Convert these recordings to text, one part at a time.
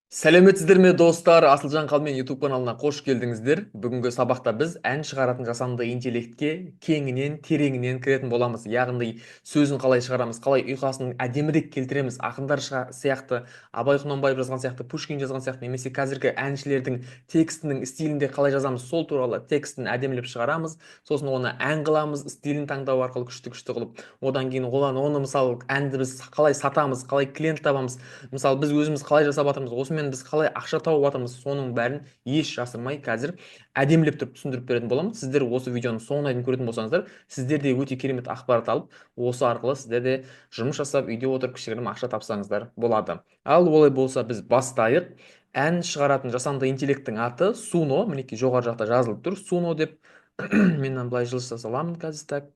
Сәлеметсіздер ме, достар? Асылжан Қалмен YouTube каналына қош келдіңіздер. Бүгінгі сабақта біз ән шығаратын жасанды интеллектке кеңінен, тереңінен кіретін боламыз. Яғни сөзін қалай шығарамыз, қалай ұйқасын әдемірек келтіреміз, ақындар сияқты, Абай Құнанбаев жазған сияқты, Пушкин жазған сияқты, немесе қазіргі әншілердің текстінің стилінде қалай жазамыз, сол туралы текстін әдемілеп шығарамыз. Сосын оны ән қыламыз, стилін таңдау арқылы күшті-күшті қылып. Одан кейін оны, мысалы, әнді біз қалай сатамыз, қалай клиент табамыз, мысалы, біз өзіміз қалай жасап жатырмыз, осымен біз қалай ақша тауып жатырмыз, соның бәрін еш жасырмай қазір әдемілеп тұрып түсіндіріп беретін боламын. Сіздер осы видеоның соңына дейін көретін болсаңыздар, сіздер де өте керемет ақпарат алып, осы арқылы сіздер де жұмыс жасап, үйде отырып кішігірім ақша тапсаңыздар болады. Ал олай болса, біз бастайық. Ән шығаратын жасанды интеллекттің аты Суно. Мінекей, жоғары жақта жазылып тұр Суно деп. Мен мынаны былай жылжыта саламын қазір. Так.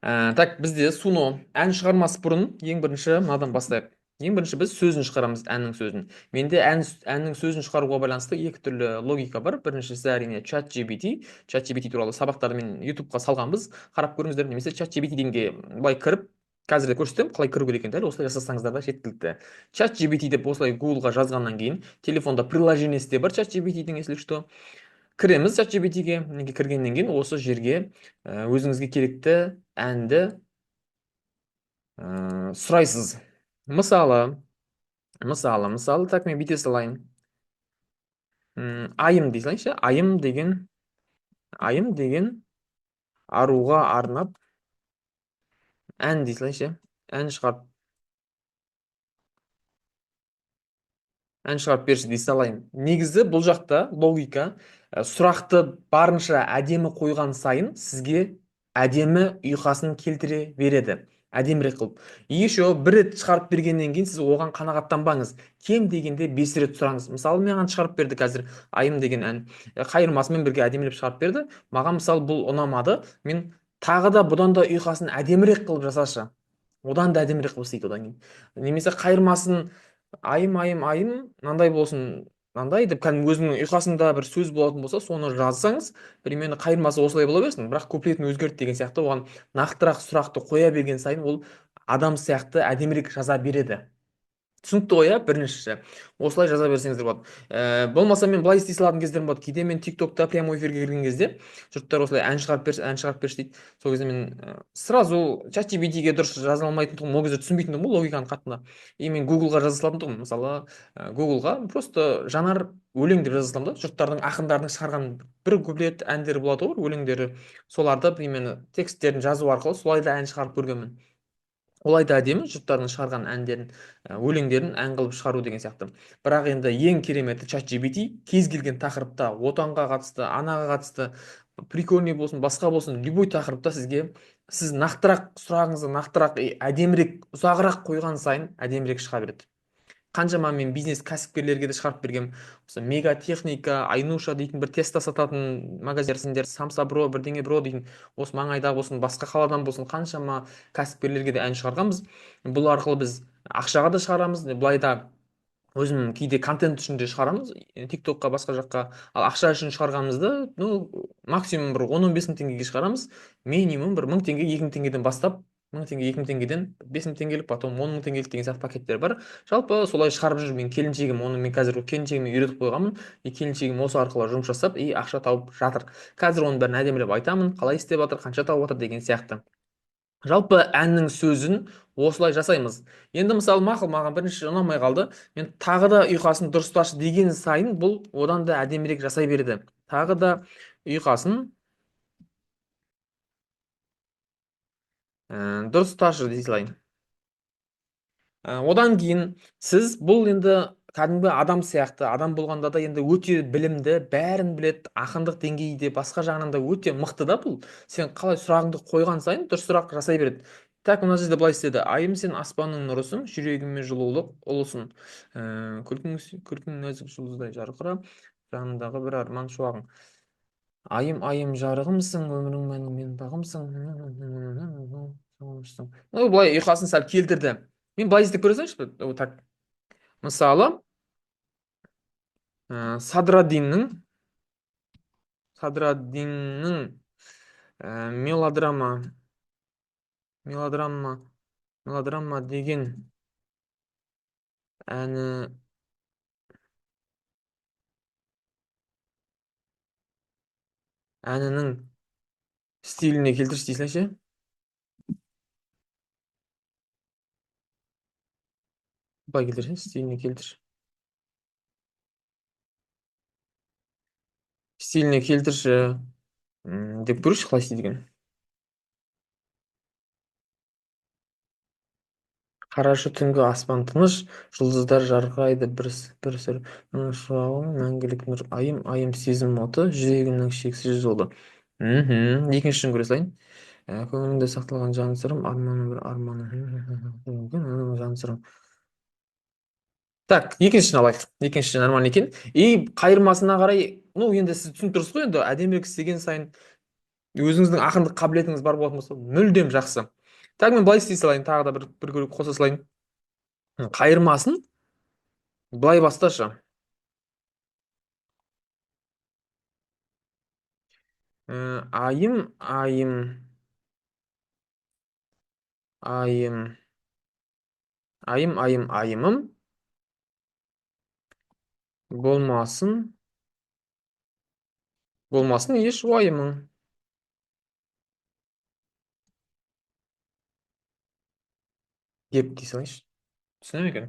Так, бізде Суно ән шығармас бұрын ең бірінші мынадан бастайық. Ең бірінші біз сөзін шығарамыз, әннің сөзін. Менде әннің сөзін шығаруға байланысты екі түрлі логика бар. Біріншісі, әрине, Чат GPT. Чат GPT туралы сабақтарды мен YouTubeқа салғанбыз, қарап көріңіздер. Немесе Чат GPT дегенге былай кіріп, қазір де көрсетемін қалай кіру керек екенін, дәл осылай жасасаңыздар да жеткілікті. Чат GPT деп осылай Гуглға жазғаннан кейін, телефонда приложениесі де бар Чат GPT-дің, если что. Кіреміз Чат GPT-ге. Мінекей, кіргеннен кейін осы жерге өзіңізге керекті әнді сұрайсыз. Мысалы, так, мен бүйте салайын. Айым дей салайыншы. Айым деген аруға арнап ән дей салайыншы. Ән шығарып берші дей салайын. Негізі бұл жақта логика: сұрақты барынша әдемі қойған сайын сізге әдемі ұйқасын келтіре береді, әдемірек қылып. Еще бір рет шығарып бергеннен кейін сіз оған қанағаттанбаңыз, кем дегенде 5 рет сұраңыз. Мысалы, маған шығарып берді қазір Айым деген ән, қайырмасымен бірге әдемілеп шығарып берді. Маған, мысалы, бұл ұнамады. Мен тағы да бұдан да ұйқасын әдемірек қылып жасашы, одан да әдемірек қылып істейді одан кейін. Немесе қайырмасын «Айым, айым, айым» мынандай болсын, мынандай деп, кәдімгі өзінің ұйқасында бір сөз болатын болса, соны жазсаңыз, примерно қайырмасы осылай бола берсін, бірақ куплетін өзгерт деген сияқты, оған нақтырақ сұрақты қоя берген сайын ол адам сияқты әдемірек жаза береді. Түсінікті ғой, иә? Біріншісі, осылай жаза берсеңіздер болады. Болмаса мен былай істей салатын кездерім болады кейде. Мен Тик Токта прямой эфирге кірген кезде жұрттар осылай «Ән шығарып берші, ән шығарып берші» дейді. Сол кезде мен сразу Чат GPT-ге дұрыс жаза алмайтын тұғым, ол кезде түсінбейтін тұғым ғой логиканы қатты, и мен Гуглға жаза салатын тұғым. Мысалы, Гуглға просто «Жанар өлең» деп жаза саламын да, жұрттардың, ақындардың шығарған бір куплет әндері болады ғой, өлеңдері, соларды примерно тексттерін жазу арқылы солай да ән шығарып көргенмін. Олай да әдемі, жұрттардың шығарған әндерін, өлеңдерін ән қылып шығару деген сияқты. Бірақ енді ең кереметі Чат GPT. Кез келген тақырыпта, отанға қатысты, анаға қатысты, прикольный болсын, басқа болсын, любой тақырыпта сізге, сіз нақтырақ сұрағыңызды нақтырақ, әдемірек, ұзағырақ қойған сайын әдемірек шыға береді. Қаншама мен бизнес кәсіпкерлерге де шығарып бергенмін. Осы Мега Техника, Айнуша дейтін бір теста сататын магазиндер, Самса Бро, бірдеңе бро дейтін, осы маңайда болсын, басқа қаладан болсын, қаншама кәсіпкерлерге де ән шығарғанбыз. Бұл арқылы біз ақшаға да шығарамыз, былай да өзім кейде контент үшін де шығарамыз, Тик Токқа, басқа жаққа. Ал ақша үшін шығарғанымызды, ну, максимум бір 10-15 мың теңгеге шығарамыз, минимум бір 1000 теңге, 2000 теңгеден бастап, 1000 теңге, 2000 теңгеден, 5000 теңгелік, потом 10 000 теңгелік деген сияқты пакеттер бар. Жалпы солай шығарып жүр менің келіншегім. Оны мен қазір келіншегіме үйретіп қойғанмын, и келіншегім осы арқылы жұмыс жасап и ақша тауып жатыр. Қазір оның бәрін әдемілеп айтамын, қалай істеп жатыр, қанша тауып жатыр деген сияқты. Жалпы әннің сөзін осылай жасаймыз. Енді, мысалы, мақұл, маған бірінші ұнамай қалды, мен тағы да ұйқасын дұрысташы деген сайын бұл одан да әдемірек жасай берді. Тағы да ұйқасын дұрысташы дей салайын. Одан кейін сіз, бұл енді кәдімгі адам сияқты, адам болғанда да енді өте білімді, бәрін біледі, ақындық деңгейде, басқа жағынан да өте мықты да бұл. Сен қалай сұрағыңды қойған сайын дұрысырақ жасай береді. Так, мына жерде былай істеді: «Айым, сен аспанның нұрысың, жүрегіме жылулық ұлысың, күлкің нәзік жұлдыздай жарқыра, жанымдағы бір арман шуағың. Айым, айым, жарығымсың, өмірің мәні мен бағымсың». Ну, былай ұйқасын сәл келтірді. Мен былай істеп көре салайыншы. Вот так, мысалы, Садраддиннің «Мелодрама, мелодрама» деген әні. Әнінің стиліне келтірші дей салайыншы. Былай келтірсең, стиліне келтір. Стиліне келтірші деп көрейікші, қалай істейді екен. Қарашы, түнгі аспан тыныш, жұлдыздар жарқырайды бір бір сыр. Шуағың мәңгілік нұр, айым, айым, сезім оты, жүрегімнің шексіз жолы. Екіншісін көре салайын. Көңілімде сақталған жан сырым, арманым бір арманым, жан сырым. Так, екіншісін алайық. Екіншісі нормально екен. И қайырмасына қарай, ну енді сіз түсініп тұрсыз ғой, енді әдемірек істеген сайын өзіңіздің ақындық қабілетіңіз бар болатын болса, мүлдем жақсы. Так, мен былай істей салайын, тағы да бір қоса салайын. Қайырмасын былай басташы. Айым, айым, айым, айым, айым, айымым болмасын, болмасын еш уайымың. Деп дей салайыншы. Түсіне ме екен?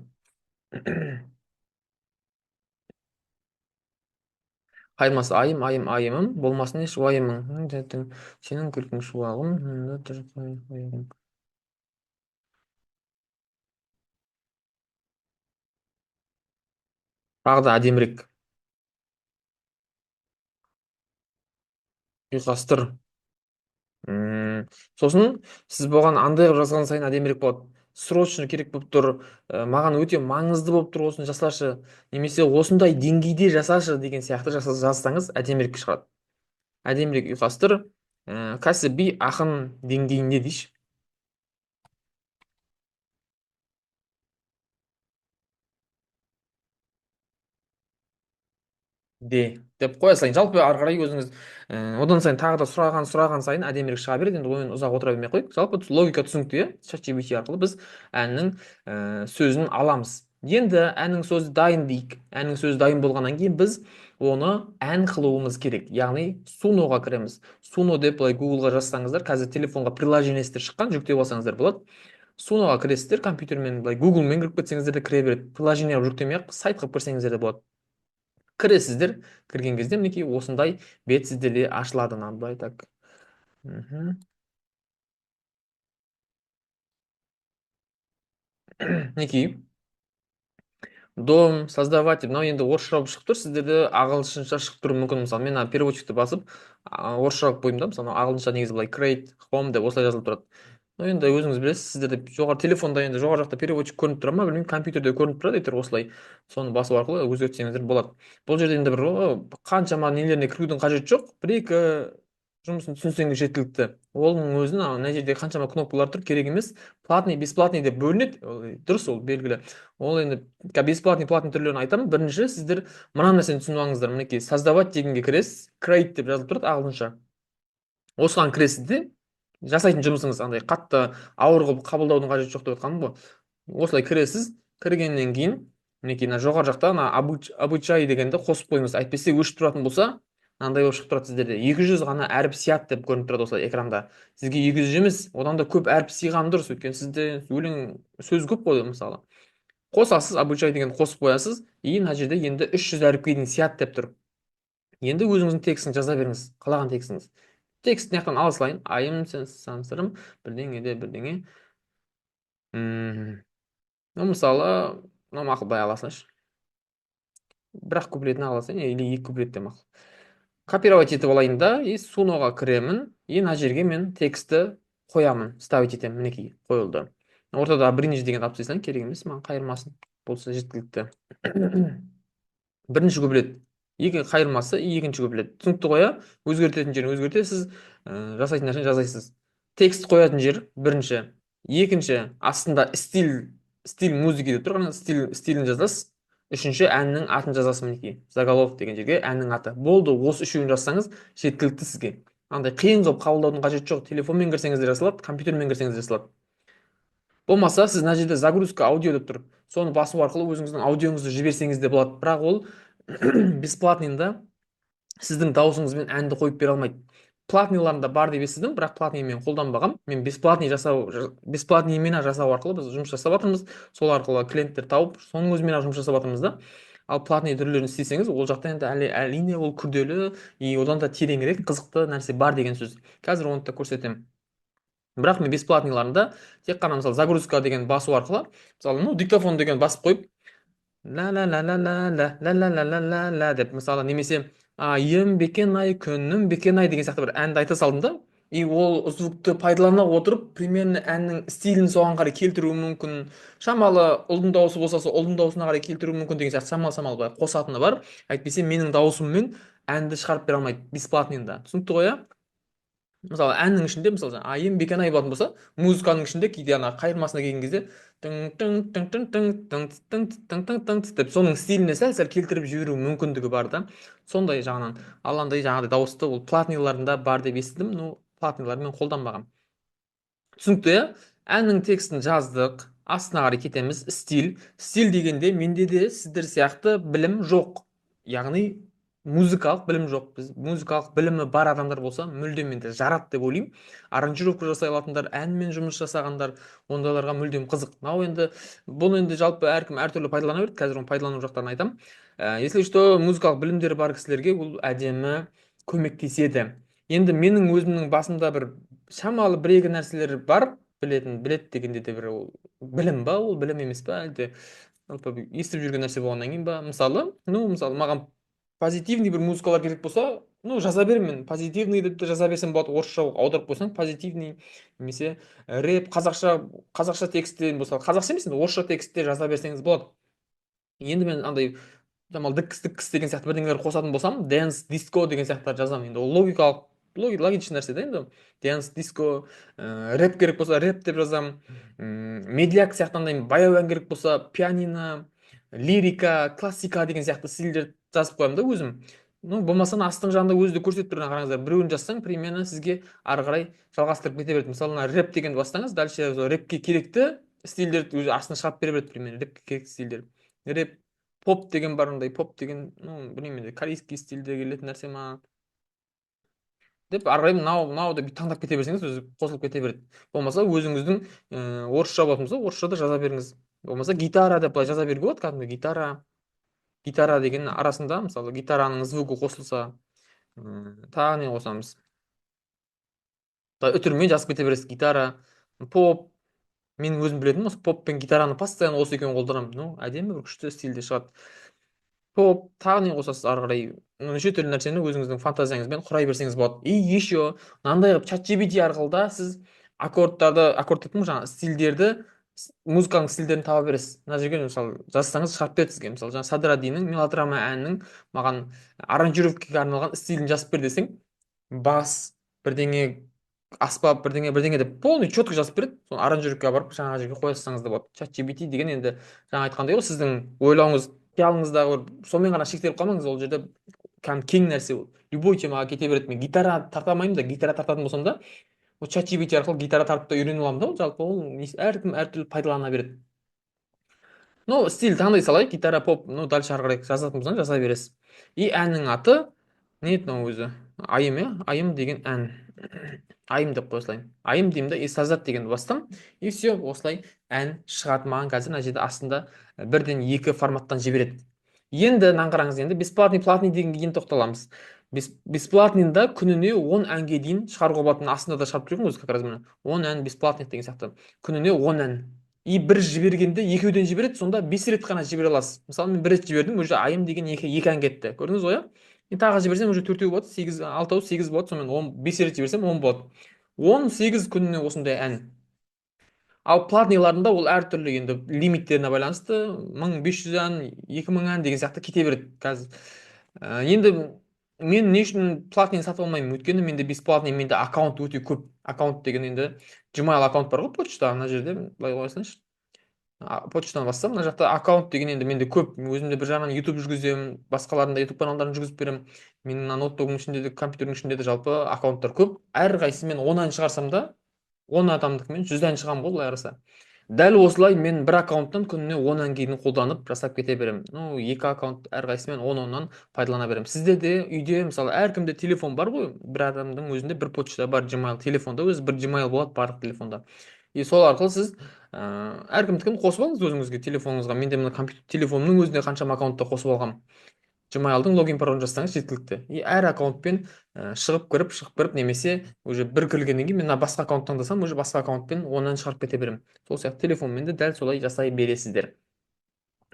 Қайырмасы айым, айым, айымым, болмасын еш уайымың. Сенің күлкің шуағым. Тағы да әдемірек. Ұйқастыр. Сосын сіз бұған андай қылып жазған сайын әдемірек болады. Срочно керек болып тұр, маған өте маңызды болып тұр, осыны жасашы, немесе осындай деңгейде жасашы деген сияқты жазсаңыз әдемірек шығады. Әдемірек ұйқастыр, кәсіби ақын деңгейінде дейші. Де деп қоя салайын. Жалпы ары қарай өзіңіз, одан сайын тағы да сұраған сайын әдемірек шыға береді. Енді онымен ұзақ отыра бермей ақ қояйық. Жалпы логика түсінікті, иә? ChatGPT арқылы біз әннің сөзін аламыз. Енді әннің сөзі дайын дейік. Әннің сөзі дайын болғаннан кейін біз оны ән қылуымыз керек. Яғни Суноға кіреміз. Суно деп былай Google'ға жазсаңыздар, қазір телефонға приложениесі шыққан, жүктеп алсаңыздар болады. Суноға кіресіздер, компьютермен былай Google'мен кіріп кетсеңіздер де кіре береді. Приложение қылып жүктемей ақ сайт қылып кірсеңіздер де болады. Кіресіздер, кірген кезде мінекей осындай бет сіздерде ашылады. Мына былай так. Мінекей. Дом, создавать деп, мынау енді орысша болып шығып тұр, сіздерде ағылшынша шығып тұруы мүмкін. Мысалы, мен ана переводчикті басып, орысша қылып қойдым да, мысалы, ағылшынша негізі былай create home деп осылай жазылып тұрады. Ну, енді өзіңіз білесіз, сіздерде жоғары телефонда енді жоғары жақта переводчик көрініп тұра ма, білмеймін, компьютерде көрініп тұрады, әйтеуір осылай. Соны басу арқылы өзгертсеңіздер болады. Бұл жерде енді бір, қаншама нелеріне кірудің қажеті жоқ, бір-екі жұмысын түсінсеңіз жеткілікті. Оның өзін, мына жерде қаншама кнопкалар тұр, керек емес. Платный, бесплатный деп бөлінеді. Ол дұрыс, ол белгілі. Ол енді бесплатный, платный түрлерін айтамын. Бірінші, сіздер мына нәрсені түсініп алыңыздар. Мінекей, создавать дегенге кіресіз, create деп жазылып тұрады ағылшынша. Осыған кіресіз де, жасайтын жұмысыңыз андай қатты ауыр қылып қабылдаудың қажеті жоқ деп жатқаным ғой. Осылай кіресіз, кіргеннен кейін мінекей мына жоғары жақта мына обучай дегенді қосып қойыңыз. Әйтпесе өшіп тұратын болса, мынандай болып шығып тұрады сіздерде. 200 ғана әріп сияды деп көрініп тұрады осылай экранда. Сізге 200 емес, одан да көп әріп сыйғаны дұрыс, өйткені сізде өлең сөз көп қой мысалы. Қосасыз, обучай дегенді қосып қоясыз, и мына жерде енді 300 әріпке дейін сияды деп тұр. Енді өзіңіздің текстін жаза беріңіз, қалаған текстіңіз. Текст мына жақтан ала салайын. Айым, сен сансырым, бірдеңе де бірдеңе. Ну, мысалы, мынау мақұл, былай ала салайыншы. Бір-ақ куплетін ала салайын, или екі куплет те мақұл. Копировать етіп алайын да, и Суноға кіремін, и мына жерге мен текстті қоямын, ставить етемін, мінекей қойылды. Ортада бринж деген алып тастай салайын, керек емес, маған қайырмасын болса жеткілікті. Бірінші куплет, екі қайырмасы, екінші куплет. Түсінікті ғой, иә? Өзгертетін жерін өзгертесіз, жасайтын нәрсені жасайсыз. Текст қоятын жер бірінші, екінші астында стиль музыки деп тұр, ана стилін жазасыз. Үшінші әннің атын жазасыз, мінекей. Заголовок деген жерге әннің аты. Болды, осы үшеуін жазсаңыз жеткілікті сізге. Андай қиын қылып қабылдаудың қажеті жоқ. Телефонмен кірсеңіз де жасалады, компьютермен кірсеңіз де жасалады. Болмаса сіз мына жерде загрузка аудио деп тұр. Соны басу арқылы өзіңіздің аудиоңызды жіберсеңіз де болады. Бірақ ол бесплатный да Сіздің дауысыңызбен әнді қойып бере алмайды. Платныйларында бар деп естідім, бірақ платный мен қолданбағам. Мен бесплатный жасау, бесплатныймен жасау арқылы біз жұмыс жасап жатырмыз. Сол арқылы клиенттер тауып, соның өзімен жұмыс жасап жатырмыз да. Ал платный түрлерін істесеңіз, ол жақта енді әлі, әрине, ол күрделі и одан да тереңірек қызықты нәрсе бар деген сөз. Қазір оны да көрсетемін. Бірақ мен бесплатныйларында тек қана, мысалы, загрузка деген басу арқылы, мысалы, ну, диктофон деген басып қойып, ла ла ла ла ла ла ла ла ла ла ла ла деп, мысалы, немесе айым бекен ай, күнім бекен ай деген сияқты бір әнді айта салдым да, и ол звукты пайдалана отырып, примерно әннің стилін соған қарай келтіруі мүмкін, шамалы ұлдың дауысы болса, сол ұлдың дауысына қарай келтіруі мүмкін деген сияқты шамалы шамалы былай қосатыны бар. Әйтпесе менің дауысыммен әнді шығарып бере алмайды бесплатныйында. Түсінікті ғой, иә? Мысалы, әннің ішінде, мысалы, жаңа айым бекен ай болатын болса, музыканың ішінде кейде ана қайырмасына келген кезде тың тың тың тың тың тың тың тың тың тың деп, соның стиліне сәл сәл келтіріп жіберу мүмкіндігі бар да, сондай жағынан. Ал андай жаңағыдай дауысты, ол платныйларында бар деп естідім, но платныйларын мен қолданбағанмын. Түсінікті, иә? Әннің текстін жаздық, астына қарай кетеміз. Стиль. Стиль дегенде менде де сіздер сияқты білім жоқ, яғни музыкалық білім жоқ. Біз музыкалық білімі бар адамдар болса, мүлдем енді жарады деп ойлаймын. Аранжировка жасай алатындар, әнмен жұмыс жасағандар, ондайларға мүлдем қызық мынау. Енді бұны енді жалпы әркім әртүрлі пайдалана береді. Қазір оның пайдалану жақтарын айтамын. Если что, музыкалық білімдері бар кісілерге бұл әдемі көмектеседі. Енді менің өзімнің басымда бір шамалы бір екі нәрселер бар білетін. Біледі дегенде де, бір ол білім ба, ол білім емес па, әлде жалпы естіп жүрген нәрсе болғаннан кейін ба. Мысалы, ну, мысалы, маған позитивный бір музыкалар керек болса, ну, жаза беремін мен, позитивный деп те жаза берсем болады. Орысша аударып қойсаң, позитивный немесе рэп, қазақша, қазақша текстте болса, қазақша емес енді, орысша текстте жаза берсеңіз болады. Енді мен андай шамалы дікс дікс деген сияқты бірдеңелер қосатын болсам, dance, диско деген сияқтылар жазамын. Енді ол логикалық, логичный нәрсе да. Енді dance, диско, рэп керек болса, рэп деп жазамын. Медляк сияқты андай баяу ән керек болса, пианино, лирика, классика деген сияқты стильдерді жазып қоямын да өзім. Ну, болмаса астыңғы жағында өзі де көрсетіп тұр, қараңыздар. Біреуін жазсаң, примерно сізге ары қарай жалғастырып кете береді. Мысалы, мына рэп дегенді бассаңыз, дальше рэпке керекті стильдерді өзі астына шығарып бере береді, примерно рэпке керекті стильдер. Рэп, поп деген бар андай. Поп деген, ну, білмеймін, енді корейский стильде келетін нәрсе ма деп, ары қарай мынау, мынау деп таңдап кете берсеңіз, өзі қосылып кете береді. Болмаса өзіңіздің орысша болатын болса, орысша да жаза беріңіз. Болмаса гитара деп былай жаза беруге болады кәдімгі. Гитара, гитара деген арасында, мысалы, гитараның звугы қосылса, тағы не қосамыз? Үтірмен жазып кете бересіз. Гитара, поп. Менің өзім білетінім осы поп пен гитараны постоянно осы екеуін қолданамын. Ну, әдемі бір күшті стильде шығады. Поп, тағы не қосасыз ары қарай? Неше түрлі нәрсені өзіңіздің фантазияңызбен құрай берсеңіз болады. И еще мынандай қылып, чат GPT арқылы да сіз аккордтарды, аккорд деппін ғой, жаңағы стильдерді, музыканың стильдерін таба бересіз. Мына жерге, мысалы, жазсаңыз, шығарып береді сізге. Мысалы, жаңағы Садраддиннің «Мелодрама» әнінің маған аранжировкаға арналған стилін жазып бер десең, бас бірдеңе, аспап бірдеңе бірдеңе деп полный четко жазып береді. Соны аранжировкаға барып, жаңағы жерге қоя салсаңыз да болады. Чат GPT деген енді жаңа айтқандай ғой, сіздің ойлауыңыз, қиялыңыздағы бір сонымен ғана шектеліп қалмаңыз. Ол жерде кәдімгі кең нәрсе, ол любой темаға кете береді. Мен гитара тарта алмаймын да, гитара тартатын болсам да, ол чат GPT арқылы гитара тартып та үйрене аламын да. Ол жалпы ол әркім әртүрлі пайдалана береді. Ну, стиль таңдай салайық: гитара, поп. Ну, дальше ары қарай жазатын болсаң, жаза бересіз. И әннің аты не еді мынау өзі? Айым, иә, Айым деген ән. Айым деп қоя салайын. Айым деймін да, и создать дегенді бассам, и все, осылай ән шығады маған. Қазір мына жерде астында бірден екі форматтан жібереді. Енді мынаны қараңыз. Енді бесплатный, платный дегенге кейін тоқталамыз. Бесплатныйда күніне 10 әнге дейін шығаруға болады. Мына астында да шығарып тұр өзі как раз, міне, 10 ән бесплатный деген сияқты, күніне 10 ән. И бір жібергенде екеуден жібереді, сонда 5 рет қана жібере аласыз. Мысалы, мен бір рет жібердім, уже Айым деген екі ән кетті, көрдіңіз ғой, иә? И тағы жіберсем, уже төртеу болады, сегіз, алтау, сегіз болады. Сонымен 10, 5 рет жіберсем, 10 болады, 18 күніне осындай ән. Ал платныйларында ол әртүрлі енді, лимиттеріне байланысты 1500 ән, 2000 ән деген сияқты кете береді. Қазір енді мен не үшін платный сатып алмаймын? Өйткені менде бесплатный, менде аккаунт өте көп. Аккаунт деген енді Gmail аккаунт бар ғой, почта. Ана жерде былай қоя салайыншы. Почтаны бассам, мына жақта аккаунт деген енді менде көп. Өзімде бір жағынан YouTube жүргіземін, басқалардың да YouTube каналдарын жүргізіп беремін. Менің мына ноутбугымның ішінде де, компьютердің ішінде де жалпы аккаунттар көп. Әрқайсысымен 10 ән шығарсам да, 10 адамдікімен 100 ән шығамын ғой былай қараса. Дәл осылай мен бір аккаунттан күніне 10 әнге дейін қолданып жасап кете беремін. Ну, екі аккаунт әрқайсысымен 10-10-нан пайдалана беремін. Сізде де үйде, мысалы, әркімде телефон бар ғой, бір адамның өзінде бір почта бар, Gmail, телефонда өзі бір Gmail болады барлық телефонда. И сол арқылы сіз әркімдікін қосып алыңыз өзіңізге телефоныңызға. Менде мына компьютер телефонымның өзінде қаншама аккаунтты қосып алғанмын. Gmail'дың логин паролін жазсаңыз, жеткілікті. И әр аккаунтпен шығып кіріп, шығып кіріп, немесе уже бір кіргеннен кейін мен мына басқа аккаунт таңдасам, уже басқа аккаунтпен оннан шығарып кете беремін. Сол сияқты телефонмен де дәл солай жасай бересіздер.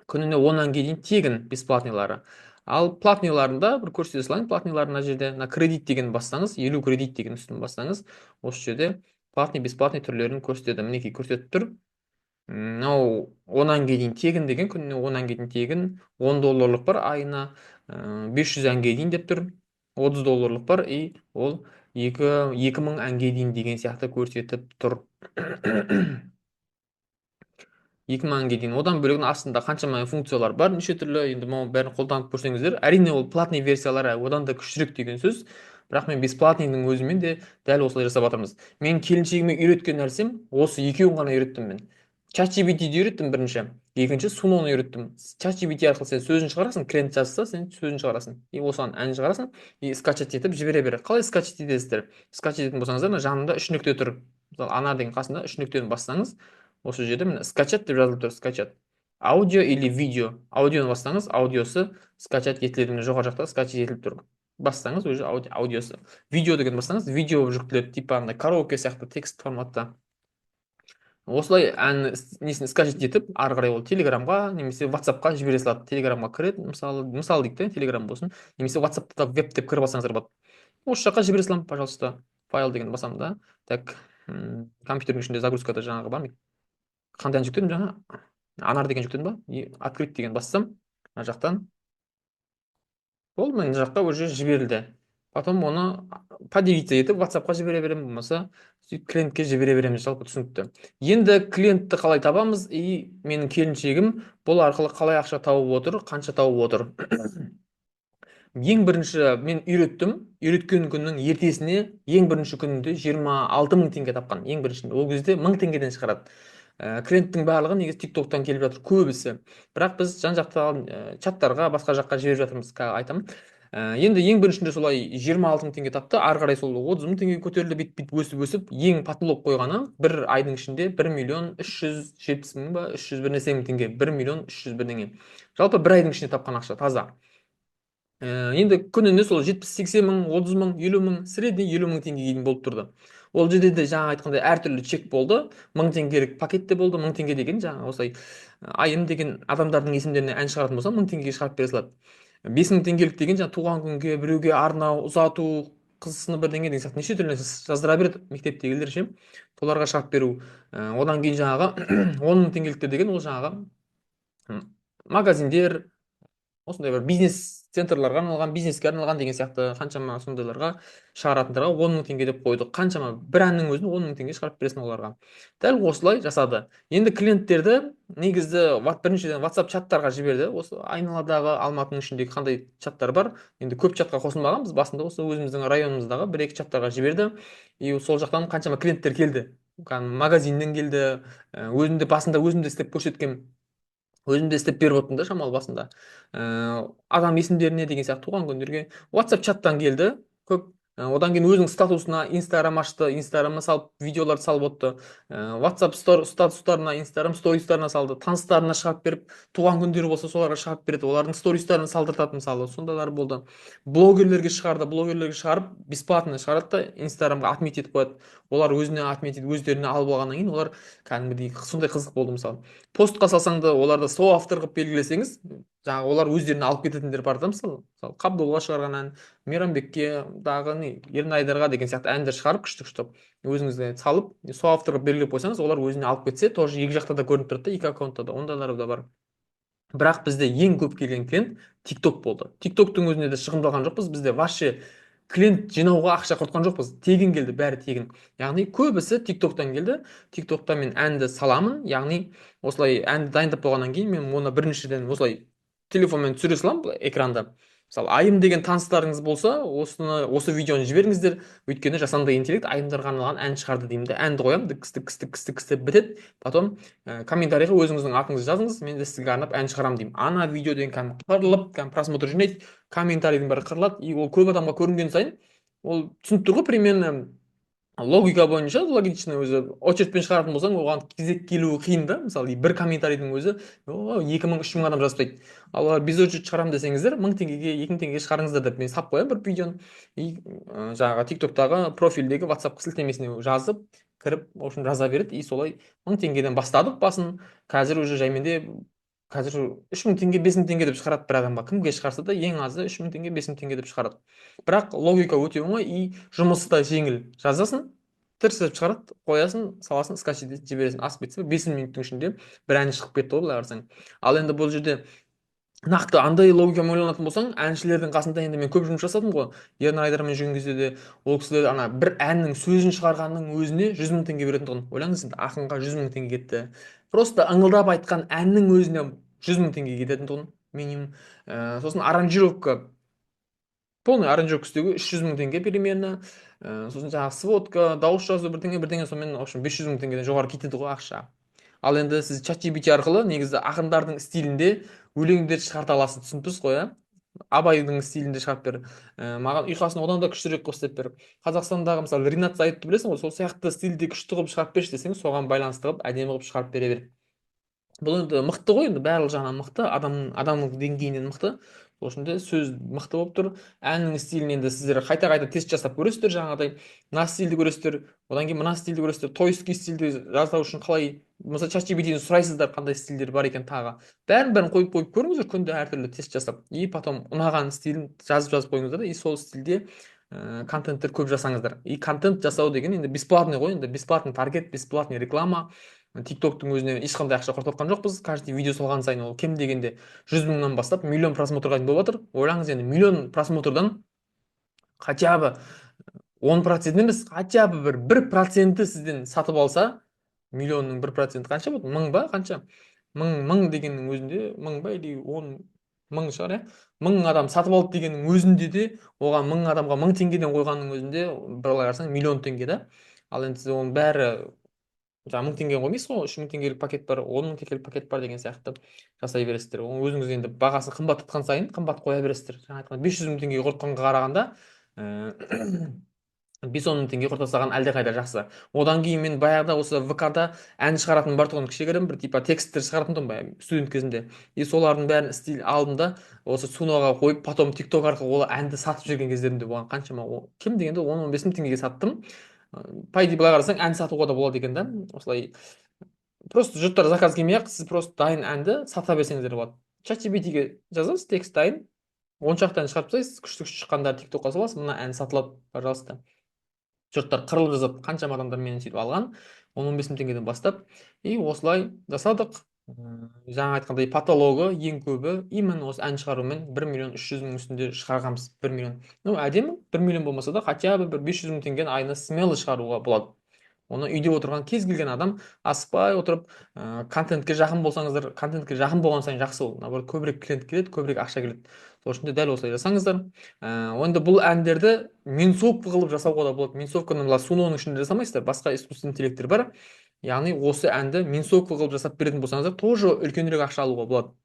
Күніне 10 әнге дейін тегін бесплатныйлары. Ал платныйларында бір көрсете салайын. Платныйлары мына жерде, мына кредит деген бассаңыз, 50 кредит деген үстін бассаңыз, осы жерде платный, бесплатный түрлерін көрсетеді. Мінекей, көрсетіп тұр. Мынау 10 әнге дейін тегін деген, күніне 10 әнге дейін тегін, 10 долларлық бар айына, 500 әнге дейін деп тұр, 30 долларлық бар, и ол 2000 әнге дейін деген сияқты көрсетіп тұр. 2000 әнге дейін. Одан бөлек астында қаншама функциялар бар, неше түрлі. Енді мынау бәрін қолданып көрсеңіздер, әрине, ол платный версиялары одан да күштірек деген сөз. Бірақ мен бесплатныйдың өзімен де дәл осылай жасап жатырмыз. Мен келіншегіме үйреткен нәрсем осы екеуін ғана үйреттім мен. ChatGPT-ді үйреттім бірінші, екінші Суноны үйреттім. ChatGPT арқылы сен сөзін шығарасың, клиент жазса, сен сөзін шығарасың и осыған ән шығарасың и скачать етіп жібере бер. Қалай скачать етесіздер? Скачать ететін болсаңыздар, мына жанында үш нүкте тұр. Мысалы, ана деген қасында үш нүктені бассаңыз, осы жерде, міне, скачать деп жазылып тұр. Скачать аудио или видео. Аудионы бассаңыз, аудиосы скачать етіледі. Міне, жоғары жақта скачать етіліп тұр. Бассаңыз, уже аудиосы. Видео деген бассаңыз, видео жүктеледі, типа андай караоке сияқты текст форматта. Осылай ән несін скачать етіп, ары қарай ол Телеграмға немесе Ватсапқа жібере салады. Телеграмға кіреді, мысалы, мысалы дейік те, Телеграм болсын немесе Ватсапта да веб деп кіріп алсаңыздар болады. Осы жаққа жібере саламын, пожалуйста. Файл деген басамын да. Так, компьютердің ішінде загрузкада жаңағы бар ма? Қандай ән жүктедім жаңа? Анар деген жүктедім ба? И открыть деген бассам, мына жақтан болды, мына жаққа уже жіберілді. Потом оны поделиться етіп, Ватсапқа жібере беремін, болмаса сөйтіп клиентке жібере береміз. Жалпы түсінікті. Енді клиентті қалай табамыз и менің келіншегім бұл арқылы қалай ақша тауып отыр, қанша тауып отыр? Ең бірінші мен үйреттім, үйреткен күннің ертесіне, ең бірінші күнінде 26 000 теңге тапқан. Ең бірінші ол кезде 1000 теңгеден шығарады. Клиенттің барлығы негізі Тик Токтан келіп жатыр көбісі, бірақ біз жан жақтағы чаттарға, басқа жаққа жіберіп жатырмыз, қазір айтамын. Енді ең біріншінде солай 26 000 теңге тапты. Ары қарай сол 30 000 теңгеге көтерілді, бүйтіп бүйтіп өсіп өсіп, ең потолок қойғаны бір айдың ішінде 1 370 000 ба, үш жүз бір нәрсе мың теңге, 1 миллион 300 бірдеңе. Жалпы бір айдың ішінде тапқан ақша таза. Енді күніне сол 70-80 мың, 30 мың, 50 мың, средний 50 мың теңгеге дейін болып тұрды. Ол жерде де жаңа айтқандай әртүрлі чек болды. 1000 теңгелік пакет те болды. 1000 теңге деген жаңа осылай Айым деген адамдардың есімдеріне ән шығаратын болса, 1000 теңгеге шығарып бере салады. 5000 теңгелік деген жаңа туған күнге, біреуге арнау, ұзату, қыз сынып бірдеңе деген сияқты неше түрлі жаздыра береді мектептегілер ше, соларға шығарып беру. Одан кейін жаңағы 10 000 теңгеліктер деген ол жаңағы магазиндер, осындай бір бизнес центрларға арналған, бизнеске арналған деген сияқты қаншама сондайларға шығаратындарға 10 000 теңге деп қойдық. Қаншама бір әннің өзін 10 000 теңге шығарып бересің оларға. Дәл осылай жасады. Енді клиенттерді негізі біріншіден WhatsApp чаттарға жіберді. Осы айналадағы Алматының ішіндегі қандай чаттар бар, енді көп чатқа қосылмағанбыз басында, осы өзіміздің районымыздағы бір екі чаттарға жіберді. И сол жақтан қаншама клиенттер келді, кәдімгі магазиннен келді. Өзім де басында өзім де істеп көрсеткенмін, өзім де істеп беріп отырмын да шамалы басында. Адам есімдеріне деген сияқты, туған күндерге WhatsApp чаттан келді көп. Одан кейін өзінің статусына Инстаграм ашты, Инстаграмына салып, видеоларды салып отты. WhatsApp статустарына, Инстаграм стористарына салды, таныстарына шығарып беріп, туған күндері болса, соларға шығарып береді, олардың стористарын салдыртады, мысалы, сондайлар болды. Блогерлерге шығарды, блогерлерге шығарып, бесплатно шығарады да, Инстаграмға отметить етіп қояды. Олар өзіне отметить, өздеріне алып алғаннан кейін олар кәдімгідей сондай қызық болды. Мысалы, постқа салсаң да, оларды соавтор қылып белгілесеңіз, жаңағы олар өздеріне алып кететіндер бар да. Мысалы, Қабдолға шығарған ән, Мейрамбекке, дағы не, Ернайдарға деген сияқты әндер шығарып, күшті күшті өзіңізге салып, соавтор қылып белгілеп қойсаңыз, олар өзіне алып кетсе, тоже екі жақта да көрініп тұрады да, екі аккаунтта да, ондайлар да бар. Бірақ бізде ең көп келген клиент Тик Ток болды. Тик Токтың өзіне де шығындалған жоқпыз. Бізде вообще клиент жинауға ақша құртқан жоқпыз, тегін келді, бәрі тегін. Яғни көбісі Тик Токтан келді. Тик Токта мен әнді саламын, яғни осылай әнді дайындап болғаннан кейін мен оны біріншіден осылай телефонмен түсіре саламын былай экранда. Мысалы, Айым деген таныстарыңыз болса, осыны, осы видеоны жіберіңіздер, өйткені жасанды интеллект айымдарға арналған ән шығарды деймін де, әнді қоямын, дікс дікс дікс дікс деп бітеді. Потом комментарийға өзіңіздің атыңызды жазыңыз, мен де сізге арнап ән шығарамын деймін. Ана видео деген кәдімгі қырылып, кәдімгі просмотр жинайды, комментарийдің бәрі қырылады. И ол көп адамға көрінген сайын, ол түсініп тұр ғой, примерно логика бойынша, логично, өзі очередьпен шығаратын болсаң, оған кезек келуі қиын да. Мысалы, бір комментарийдің өзі 2000, 3000 адам жазып тастайды. Ал олар без очередь шығарамын десеңіздер, 1000 теңгеге, 2000 теңгеге шығарыңыздар деп мен салып қоямын бір видеоны. И жаңағы Тик Токтағы профильдегі Ватсапқа сілтемесіне жазып кіріп, в общем, жаза береді. И солай 1000 теңгеден бастадық басын. Қазір уже жайменде, қазір 3000 теңге, 5000 теңге деп шығарады бір адамға. Кімге шығарса да, ең азы 3000 теңге, 5000 теңге деп шығарады. Бірақ логика өте оңай и жұмысы да жеңіл: жазасың, тырс етіп шығарады, қоясың, саласың, скачать етіп жібересің. Асып кетсе, 5 минуттың ішінде бір ән шығып кетті ғой, былай қарасаң. Ал енді бұл жерде нақты андай логикамен ойланатын болсаң, әншілердің қасында енді мен көп жұмыс жасадым ғой. Ернар Айдармен жүрген кезде де ол кісілер ана бір әннің сөзін шығарғанның өзіне 100 000 теңге беретін тұғын. Ойлаңыз енді, ақынға 100 000 теңге кетті. Просто ыңылдап айтқан әннің өзіне 100 000 теңге кететін тұғын минимум. Сосын аранжировка, полный аранжировка істеуге 300 000 теңге примерно. Сосын жаңағы сводка, дауыс жазу, бірдеңе бірдеңе, сонымен, в общем, 500 000 теңгеден жоғары кетеді ғой ақша. Ал енді сіз Чат GPT арқылы негізі ақындардың стилінде өлеңдер шығарта аласыз, түсініп тұрсыз ғой, иә? Абайдың стилінде шығарып бер, маған ұйқасын одан да күштірек қылып істеп бер, Қазақстандағы, мысалы, Ринат Заитты білесің ғой, сол сияқты стильде күшті қылып шығарып берші десең, соған байланысты қылып, әдемі қылып шығарып бере береді. Бұл енді мықты ғой, енді барлық жағынан мықты, адам, адамның деңгейінен мықты. Сол үшін де сөз мықты болып тұр. Әннің стилін енді сіздер қайта қайта тест жасап көресіздер. Жаңағыдай мына стильді көресіздер, одан кейін мына стильді көресіздер. Тойский стильді жасау үшін қалай, мысалы, Чат GPT-ден сұрайсыздар, қандай стильдер бар екен тағы. Бәрін, бәрін қойып қойып көріңіздер күнде әртүрлі тест жасап. И потом ұнаған стилін жазып жазып қойыңыздар да, и сол стильде контенттер көп жасаңыздар. И контент жасау деген енді бесплатный ғой, енді бесплатный таргет, бесплатный реклама. Тик Токтың өзіне ешқандай ақша құртып жатқан жоқпыз. Каждый видео салған сайын ол кем дегенде 100 мыңнан бастап миллион просмотрға дейін болып жатыр. Ойлаңыз енді, миллион просмотрдан хотя бы 10% емес, хотя бы бір проценті сізден сатып алса, миллионның 1%-і қанша болады? Мың ба, қанша? Мың, мың дегеннің өзінде, мың ба или 10 мың шығар, иә? 1000 адам сатып алды дегеннің өзінде де, оған 1000 адамға 1000 теңгеден қойғанның өзінде, былай қарасаң, миллион теңге да. Ал енді сіз оның бәрі жаңағы 1000 теңге қоймайсыз ғой, 3000 теңгелік пакет бар, 10 000 теңгелік пакет бар деген сияқты жасай бересіздер. Оны өзіңіз енді бағасын қымбаттатқан сайын қымбат қоя бересіздер. Жаңа айтқан 500 000 теңгеге құртқанға қарағанда 5-10 мың теңге құрта салған әлдеқайда жақсы. Одан кейін мен баяғыда осы ВК-да ән шығаратын бар тұғын, кішігірім бір типа тексттер шығаратын тұғын баяғы студент кезімде. И солардың бәрін стиль алдым да, осы Суноға қойып, потом Тик Ток арқылы ол әнді сатып жіберген кездерім де болған. Қаншама, кем дегенде 10-15 мың теңгеге саттым. По идее, былай қарасаң, ән сатуға да болады екен да. Осылай просто жұрттар заказ келмей ақ, сіз просто дайын әнді сата берсеңіздер болады. Чат GPT-ге жазасыз, текст дайын, он шақты ән шығарып тастайсыз, күшті күшті шыққандарды Тик Токқа саласыз: «Мына ән сатылады, пожалуйста». Жұрттар қырылып жазады. Қаншама адамдар менен сөйтіп алған, 10-15 мың теңгеден бастап. И осылай жасадық. Жаңа айтқандай, потологы ең көбі именно осы ән шығарумен 1 миллион 300 мың үстінде шығарғанбыз. 1 миллион, ну, әдемі. 1 миллион болмаса да, хотя бы бір 500 мың теңгені айына смело шығаруға болады. Оны үйде отырған кез келген адам асықпай отырып, контентке жақын болсаңыздар, контентке жақын болған сайын жақсы, ол наоборот көбірек клиент келеді, көбірек ақша келеді. Сол үшін де дәл осылай жасаңыздар. Енді бұл әндерді минусовка қылып жасауға да болады. Минусовканы мына Суноның ішінде жасамайсыздар, басқа искусственный интеллекттер бар. Яғни осы әнді минусовка қылып жасап беретін болсаңыздар, тоже үлкенірек ақша алуға болады.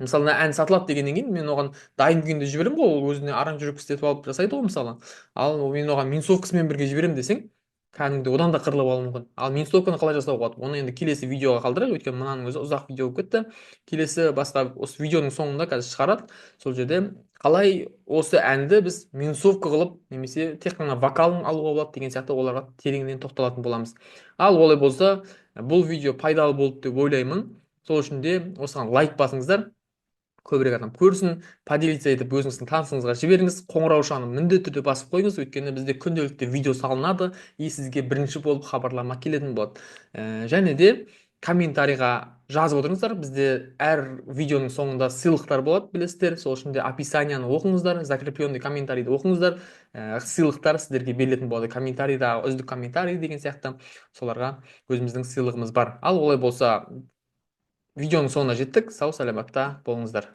Мысалы, мына ән сатылады дегеннен кейін мен оған дайын күйінде жіберемін ғой, ол өзіне аранжировка істетіп алып жасайды ғой, мысалы. Ал мен оған минусовкасымен бірге жіберемін десең, кәдімгідей одан да қырылып алуы мүмкін. Ал минусовканы қалай жасауға болады, оны енді келесі видеоға қалдырайық, өйткені мынаның өзі ұзақ видео болып кетті. Келесі басқа осы видеоның соңында қазір шығарады, сол жерде қалай осы әнді біз минусовка қылып немесе тек қана вокалын алуға болады деген сияқты, оларға тереңінен тоқталатын боламыз. Ал олай болса, бұл видео пайдалы болды деп ойлаймын. Сол үшін де осыған лайк басыңыздар, көбірек адам көрсін. Поделиться етіп, өзіңіздің танысыңызға жіберіңіз. Қоңыраушаны міндетті түрде басып қойыңыз, өйткені бізде күнделікті видео салынады и сізге бірінші болып хабарлама келетін болады. Және де комментарийға жазып отырыңыздар. Бізде әр видеоның соңында сыйлықтар болады, білесіздер. Сол үшін де описанияны оқыңыздар, закрепленный комментарийді оқыңыздар. Сыйлықтар сіздерге берілетін болады, комментарийдағы үздік комментарий деген сияқты, соларға өзіміздің сыйлығымыз бар. Ал олай болса, видеоның соңына жеттік. Сау саламатта болыңыздар.